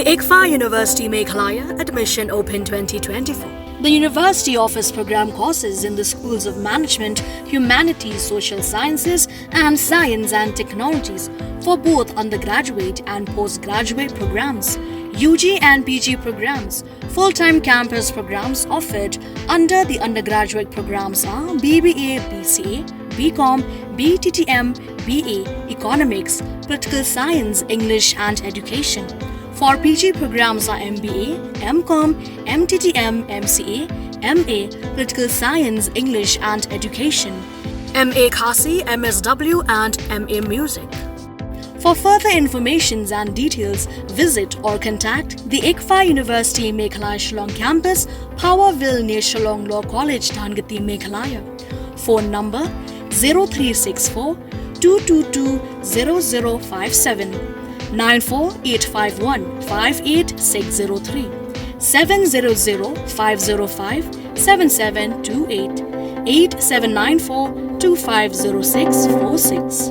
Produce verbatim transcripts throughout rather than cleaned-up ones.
ICFAR University Meghalaya, admission open twenty twenty-four. The university offers program courses in the schools of management, humanities, social sciences, and science and technologies for both undergraduate and postgraduate programs, U G and P G programs. Full-time campus programs offered under the undergraduate programs are B B A, B C A, B Com, B T T M, B A, Economics, Political Science, English and Education. For P G programs are M B A, M Com, M T T M, M C A, M A, Political Science, English and Education, M A Khasi, M S W and M A Music. For further informations and details, visit or contact the ICFAR University Meghalaya Shillong campus, Powerville near Shillong Law College, Dhangati, Meghalaya. Phone number zero three six four two two two zero zero five seven, nine four eight five one five eight six zero three, seven zero zero five zero five seven seven two eight, eight seven nine four two five zero six four six.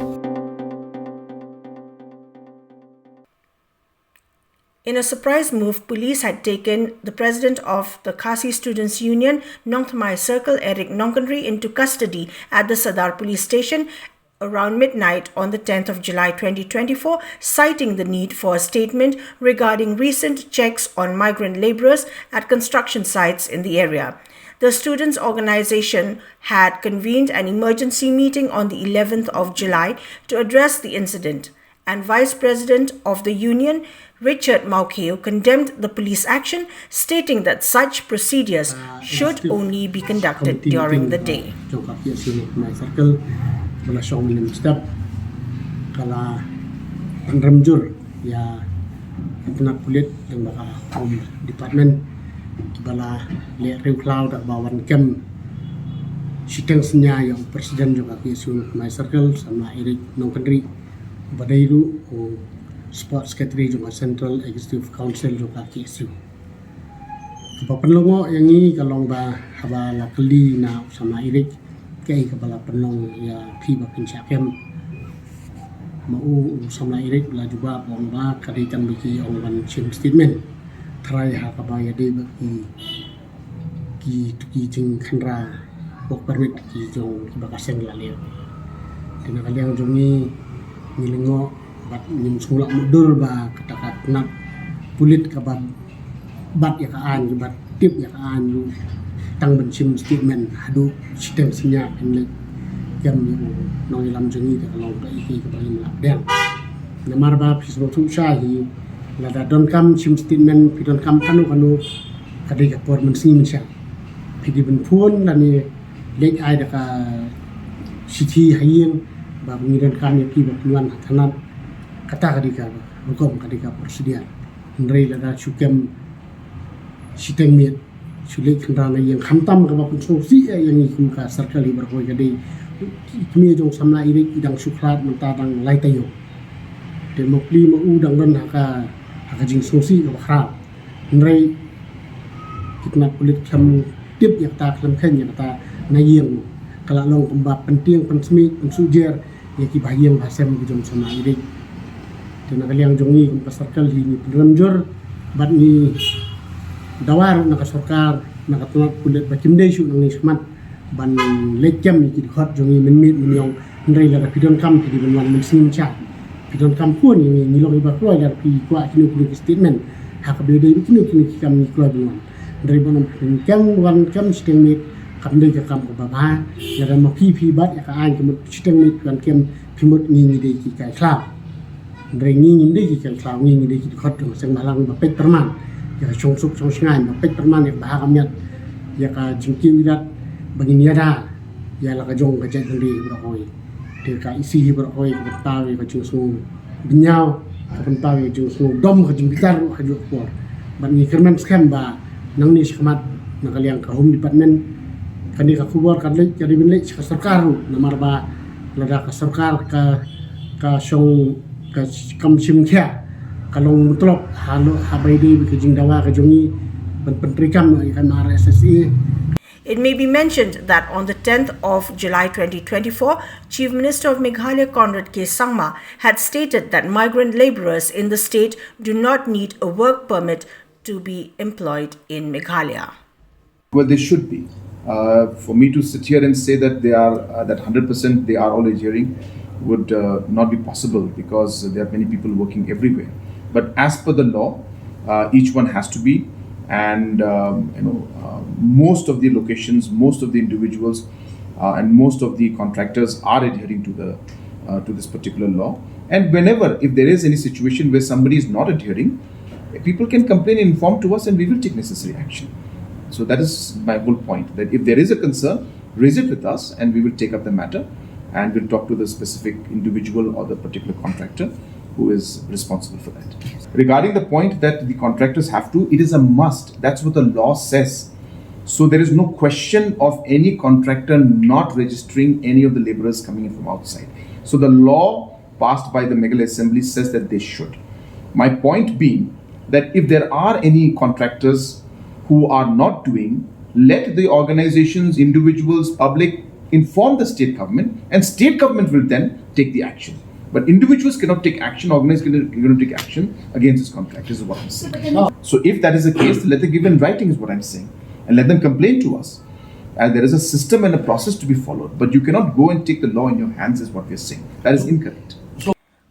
In a surprise move, police had taken the president of the Khasi Students Union, Nongthymmai Circle, Eric Nongkynrih, into custody at the Sadar Police Station around midnight on the tenth of July twenty twenty-four, citing the need for a statement regarding recent checks on migrant labourers at construction sites in the area. The students' organisation had convened an emergency meeting on the eleventh of July to address the incident, and Vice President of the Union, Richard Mawkhiew, condemned the police action, stating that such procedures should only be conducted during the day. Jong ka K S U Nongthymmai Circle, ba la shong mynne mynstep, ka la pynrem jur ïa ka tnat pulit lyngba ka Home Department, ba la leh riewkhlaw da ba wan kem shiteng synñia ïa u president jong ka K S U Nongthymmai Circle, Samla Eric Nongkynrih, ba dei ruh u Sports Secretary jong ka Central Executive Council jong ka K S U. Kaba pynlyngngoh ïa ngi ka long ba haba la kylli na u Samla Eric, kaei kaba la pynlong ïa phi ba phin shah kem. Ma u, u Samla Eric la jubab, u ong ba ka dei tang ba ki ong ban shim statement trai ha kaba ïadei bad ki, ki, ki jingkhynra work permit ki jong kiba ka seng la leh. Te na ka liang jong ngi, ngi lyngngoh bad ngim sngewlah mutdur ba kata ka tnat pulit kaba bat ïa ka aiñ, kaba tip ïa ka aiñ ruh tang ban shim statement haduh shiteng synñia phin leit kem ïa u nongïalam jong ngi, te ka long kaei kaei kaba ngim lah pdiang. Namar ba phi sngewthuh shai hi, lada donkam shim statement, phi donkam kano kano, ka dei ka por mynsngi mynshiang. Phi dei ban phone lane leit ai da ka shithi ha ïing ba ngi donkam ïa phi ba phin wan ha thanat. Kata ka dei ka rukom, ka dei ka procedure. Hynrei lada shu kem shiteng miet, shu leit khynra na ïing, khamtam kaba pynsngewsih ïa ngi kum ka circle hi baroh kawei, ka dei i kmie jong Samla Eric i dang shu khlad mynta dang lai taïew. Te ma pli ma u dang don ha ka, ha ka jingsngewsih kaba khraw. Hynrei ki tnat pulit khlem tip ïa kata, khlem kheiñ ïa kata na ïing, ka la long kumba pyntieng pynsmit pynsuhjer ïa ki bahaïing bahasem ki jong Samla Eric. Te na ka liang jong ngi kum ka circle hi ngi pynrem jur bad ngi dawa ruh na ka sorkar, na ka tnat pulit ba kim dei shuh nangne shakhmat ban leit kem ïa ki dkhot jong ngi mynmiet mynñiong. Hynrei lada phi donkam phi dei ban wan mynsngi mynsha. Phi donkam phone ïa ngi, ngi long iba kloi, lada phi kwah kino kino ki statement ha kaba ïadei bad kino kino ki kam, ngi kloi ban wan. Hynrei ban ym pynkem wan kem shiteng miet kam dei ka kam kaba bha. Lada ma phi phi bat ïa ka aiñ ka mut shiteng miet phi wan kem, phi mut ngi ngi dei ki kai khlaw. Hynrei ngi ngim dei ki kai khlaw, ngi ngi dei ki dkhot jong ka seng bhalang ba peit pyrman ïa ka shongsuk shongshngaiñ, ba peit pyrman ïa ka bha ka miat, ïa ka jingkiew irat ba ngin ïada ïa la ka jong ka jaitbynriew hi baroh kawei. Te ka E C hi baroh kawei ka pynpaw ïa ka jingsngew bynñiaw, ka pynpaw ïa ka jingsngew dom, ka jingbitar ruh ha kajuh ka por. Bad ngi kyrmen skhem ba nangne shakhmat na ka liang ka Home Department, kane ka khubor ka leit, ka dei ban leit sha ka sorkar ruh, namar ba lada ka sorkar ka, ka shong, ka kam shim khia, ka long mutlop ha lo, ha ba ïadei bad ka jingdawa ka jong ngi ban pyntreikam ïa ka M R S S A. It may be mentioned that on the tenth of July twenty twenty-four, Chief Minister of Meghalaya Conrad K Sangma had stated that migrant labourers in the state do not need a work permit to be employed in Meghalaya. Well, they should be. Uh, for me to sit here and say that they are uh, that one hundred percent they are all adhering would uh, not be possible because there are many people working everywhere. But as per the law, uh, each one has to be, and um, you know, uh, most of the locations, most of the individuals, uh, and most of the contractors are adhering to the uh, to this particular law. And whenever, if there is any situation where somebody is not adhering, people can complain and inform to us, and we will take necessary action. So that is my whole point, that if there is a concern, raise it with us, and we will take up the matter, and we'll talk to the specific individual or the particular contractor who is responsible for that. Regarding the point that the contractors have to, it is a must. That's what the law says. So there is no question of any contractor not registering any of the laborers coming in from outside. So the law passed by the Meghalaya Assembly says that they should. My point being that if there are any contractors who are not doing, let the organizations, individuals, public inform the state government, and state government will then take the action. But individuals cannot take action, organizations cannot take action against this contract, is what I'm saying. So if that is the case, let them give in writing, is what I'm saying. And let them complain to us. And there is a system and a process to be followed. But you cannot go and take the law in your hands, is what we're saying. That is incorrect.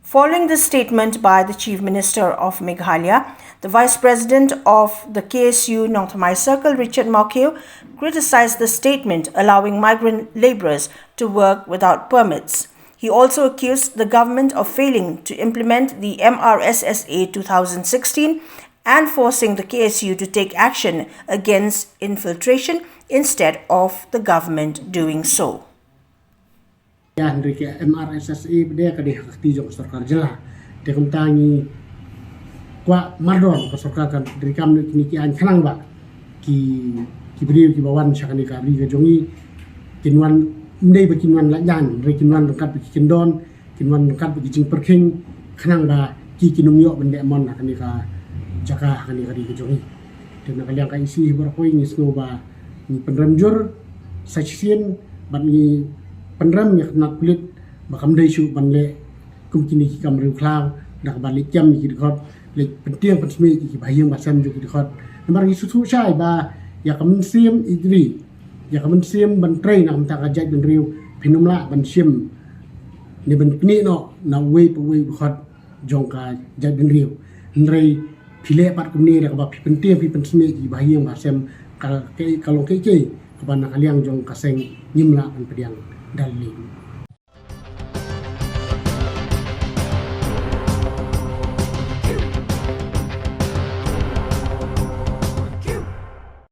Following this statement by the Chief Minister of Meghalaya, the Vice President of the K S U Nongthymmai Circle, Richard Mawkhiew, criticized the statement allowing migrant labourers to work without permits. He also accused the government of failing to implement the M R S S A two thousand sixteen and forcing the K S U to take action against infiltration instead of the government doing so. Ïa hynrei ka M R S S A pdeng ka dei ha ka kti jong ka sorkar jylla. Te kumta ngi kwah mardor ka sorkar kan treikam noh ïa kine ki aiñ khnang ba ki ki briew kiba wan sha kane ka ri ka jong ngi kin wan, ym dei ba kin wan lait laiñ, hynrei kin wan ryngkat bad ki kyndon, kin wan ryngkat bad ki jingpyrkhing khnang ba ki kin ym ïoh ban leh mon ha kane ka jaka, ha kane ka ri ka jong ngi. Te na ka liang ka E C hi baroh kawei ngi sngew ba ngi pynrem jur sa shisien bad ngi pynrem ïa ka tnat pulit ba kam dei shuh ban leh kum kine ki kam riewkhlaw da kaba leit kem ïa ki dkhot, leit pyntieng pynsmit ïa ki bahaïing bahasem jong ki dkhot. Namar ngi sngewthuh shai ba ïa ka mynsiem ïeit ri, ïa ka mynsiem ban trei na ka bynta ka jaitbynriew phin ym lah ban shim ne ban knieh noh na uwei pa uwei u dkhot jong ka jaitbynriew. Hynrei phi leh pat kumne da kaba phi pyntieng phi pynsmit ïa ki bahaïing bahasem, ka, ka, ka long kaei kaei kaba na ka liang jong ka seng ngim lah ban pdiang da lei.